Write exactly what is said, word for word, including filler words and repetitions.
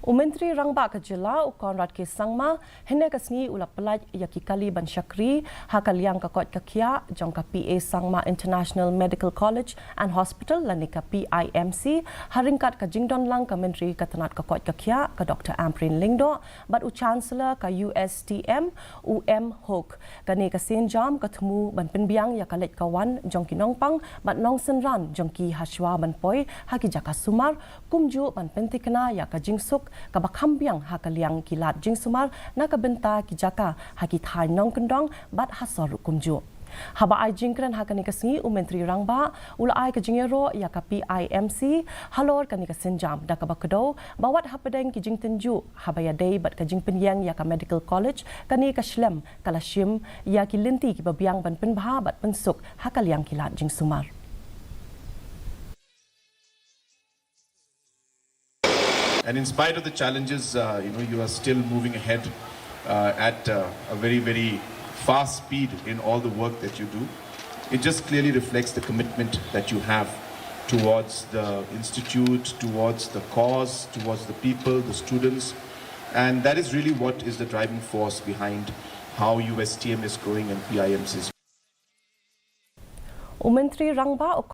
U Myntri Rangbah ka Jylla, u Conrad K Sangma, hynne ka sngi u la pyllait ïa ki kali ban shakri ha ka liang ka koit ka khiah jong ka P A Sangma International Medical College and Hospital lane ka P I M C, ha ryngkat ka jingdon lang ka Myntri ka tnad ka koit ka khiah, ka Doctor Ampareen Lyngdoh, bad u Chancellor ka U S T M, u M Hook. Kane ka sienjam ka thmu ban pynbiang ïa ka leit ka wan jong ki nongpang bad nongsynran jong ki ha shuwa ban poi ha ki jaka sumar, kumjuh ban pynthikna ïa ka jingsuk kaba kham biang ha ka liang ki lad jingsumar na ka bynta ki jaka ha ki thaiñ nongkyndong bad ha sor ruh kumjuh. Haba ai jingkren ha kane ka sngi, u Myntri Rangbah u la ai ka jingïaroh ïa ka P I M C halor kane ka sienjam, da kaba kdew ba wat hapdeng ki jingtynjuh haba ïadei bad ka jingpynïeng ïa ka Medical College, kane ka shlem ka la shim ïa ki lynti kiba biang ban pynbha bad pynsuk ha ka liang ki lad jingsumar. And in spite of the challenges, uh, you know, you are still moving ahead uh, at uh, a very, very fast speed in all the work that you do. It just clearly reflects the commitment that you have towards the institute, towards the cause, towards the people, the students. And that is really what is the driving force behind how U S T M is growing and P I M C is. U Myntri Rangbah, u